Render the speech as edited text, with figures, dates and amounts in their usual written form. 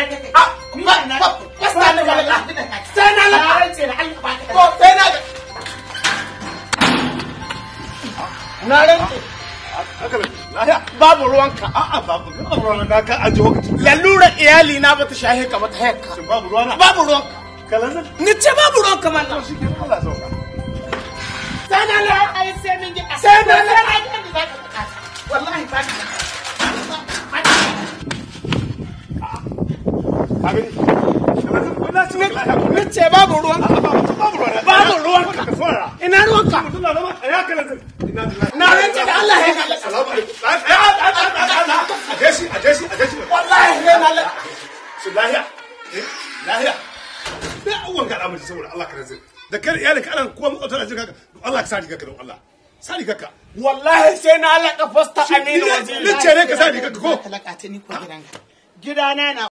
na take. Ah, Mina na take. Fasta na ga sai na Na laka. rantse da Allah ba ka. To sai na ga. Na rantse Haka ne. Lahiya. babu ruwanka. A'a babu ruwana na ka aje lokaci. Lalura iyali na bata shahe ka bata hayarka. Shin babu ruwana? Babu ruwanka. Kalanzir. Ni ce babu ruwanka mallam. To shi ke Allah sauka. Sai na laka. Ai sai mun gida. Sai na Sai na gidan da za ka saka ta. Wallahi ba ka. Ka gani? Kalanzir wallahi shi lahiya. Ni ce babu ruwanka. A'a babu ruwana. Babu ruwanka. Ka saurara. Ina ruwanka. Mutum na zama ya kalanzir. Ina lillahi. Na rantse da Allah ya laka. Salamu alaikum. A jeshi a jeshi a jeshi. Wallahi sai na laka. Shin lahiya? Eh, lahiya. Da awon ga al'amari saboda Allah ka razin. Da kar iyalinka ana kuwa makwabta na jin haka. Don Allah ka sa rigarka don Allah. Sa rigarka. Wallahi sai na laka fasta Aminu Waziri. Ni ce ne ka sa rigarka ko? Za ka laka ta ni ko gidanka. Gidana na.